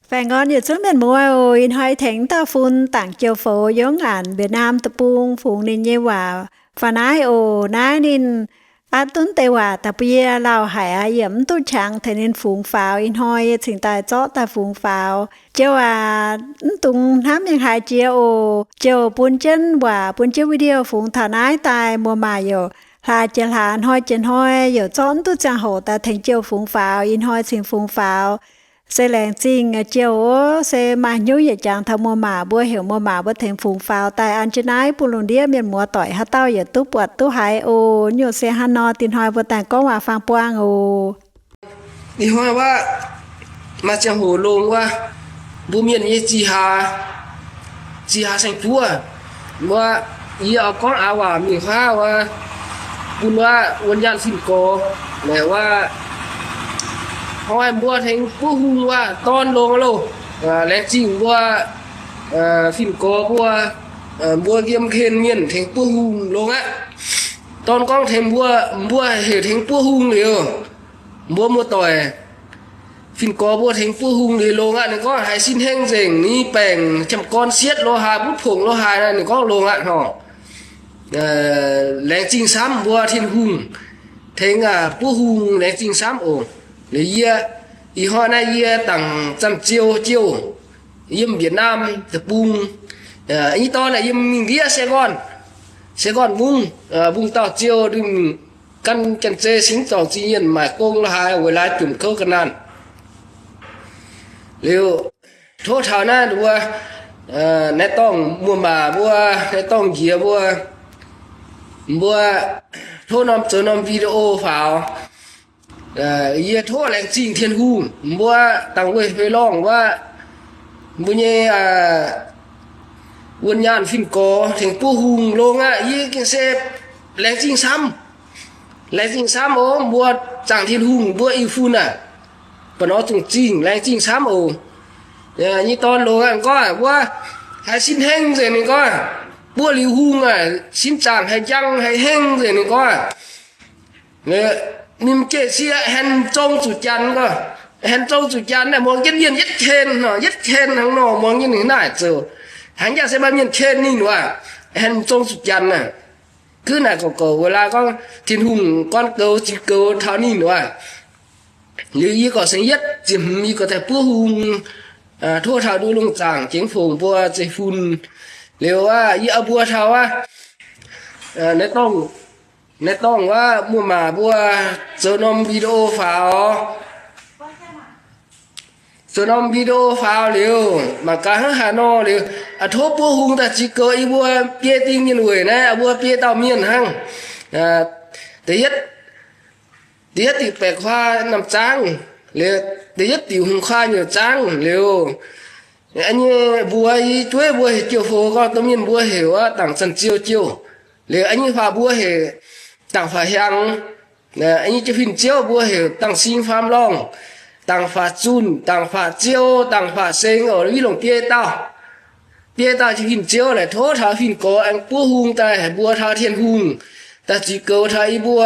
Baengh orn yietc zungv mienh muoz oc. Ih hnoi tengx dauh fun dangc jiouh foux yiem ngaanc Việt Nam deic-bung fungx ninh nyei waac faaux naaiv oc. Naaiv ninh aav dunv deix waac da'bie lauh haic aqv, yie mv duqv qangx tengx ninh fungx faaux. Ih hnoi yie cingx daaih zorqv daaih fungx faaux. Jiouh aac, mv dungx hnamv mingh haaix jiex oc. Jiouh bun jienv waac, bun jienv video fungx taux naaiv daaih, muoz-maac youc hlaax jiex hlaax, hnoi jiex hnoi, youc zorqv mv duqv ziangh hoc daaih tengx jiouh fungx faaux. Ih hnoi cingx fungx faaux. Se laengz zingh jiouh oc. Se maaih hnyouv yietc jangx taux muoz-maac mbuo, heuc muoz-maac mbuo tengx fungx faaux daaih an jienv naaiv bun lungh ndiev mienh muoz doic haaix dauh yietc duqv buatc duqv haiz oc. Nyungc se hnangv nor, dinh hnoi mbuo daaih gorngv waac-faang buangh oc. Ih hnoi wuov, maaih ziangh hoc longx wuov, mbuo mienh nyei zih hlaax, zih hlaax saeng-buov, wuov, yie oix gorngv aax waac mingh huaav wuov, bun wuov wuonh nyaanh fin-gorx, naaic wuov, hnoi mbuo tengx buov hung wuov, dorn longx loh. Laengz zingh mbuo fin-gorx mbuo, mbuo yiem ken mienh tengx buov hung longx aqv. Dorn gorngv tengx mbuo, mbuo heuc tengx buov hung liuz, mbuo muoz-doic, fin-gorx mbuo tengx buov hung liuz longx aqv. Ninh gorngv haiz sin heng nzengc, ninh baengc qam gorn sietv lo haaix, mv pongc lo haaix, ninh gorngv longx aqv hnangv. Laengz zingh camv mbuo Tin-Hungh tengx buov hung, laengz zingh camv oc. Liuz yie, ih hnoi naaiv yie dangc Zanc Ziou jiouh, yiem Việt Nam deic-bung. Ih dorn naaic yiem mingh ndiev Sài Gòn, Sài Gòn mbung, mbung dauh ziouh, gan Janx-zei singx zorngc zingh nyienh maaic gong lo haaix weic laaix jomc kouv ga'naanh. Liuz, tov taux naaiv mbuo, naaiv dorngh muoz-maac mbuo, naaiv dorngh njiec mbuo, mbuo tov norm zoux norm video faaux. Yie tov laengz zingh Tin-Hungh, mbuo dangh weih fei lorngh wuov, mbuo nyei wuonh nyaanh fin-gorx tengx buov hung longx aqv. Yie gengh se laengz zingh camv. Laengz zingh camv oc. Mbuo zaangc Tin-Hungh mbuo Iu-fun aah, ba'nor zungh zingh, laengz zingh camv oc. Nyei dorn longx aqv, ninh gorngv wuov, haiz sin heng nzengc, ninh gorngv, buov liuz hung aah, sin zaangc haiz njang haiz heng nzengc, ninh gorngv. Ninh jieqv sie hanh zong zuqc janx, gorngv hanh zong zuqc janx naaic, muangx jienv mienh yietv ken nor, yietv ken hnangv nor, muangx jienv ninh naaic zoux. Hnangv jaax se maaih mienh ken ninh waac, hanh zong zuqc janx aah. Gux naaic gorngv goux weic laaix gorngv Tin-Hungh gorn goux ziux goux taux ninh waac. Liuz yie gorqv seng yietv ziepc hmz yie gorqv daaih buov hung, tov taux nduqc lungh zaangc jiex fongc mbuo zeiv-fun. Liuz aqv, yie oix mbuox taux wuov, naaiv dorngh wuov muoz-maac mbuo zoux norm video faaux. Zoux norm video faaux liuz, mangc gaax hnangv haaix nor liuz, tov buov hung daaih ziux goux yie mbuo biei ding mienh weic naaiv, mbuo biei dauh mienh hnangv. Da'yietv, da'yietv diuc baeqc kuaah namh zaangv, liuz da'yietv diuc hungh kuaah nyouc zaangv liuz, nyei mbuox yie jueiv mbuo heuc jiouh foux gorngv domh mienh mbuo heuc aqv, dangc Zanc Ziou jiouh. Liuz nyei faah mbuo heuc dangc faah hiaangx. Nyei jiu fin-ziouv mbuo heuc dangc sing faam lorngh, dangc faah zunh, dangc faah ziou, dangc faah seng oc. Mv longc biei dauh, biei dauh jiu fin-ziouv naaic tov taux fin-gorx aengx buov hung daaih haic mbuo taux Tin-Hungh daaih ziux goux taux yie mbuo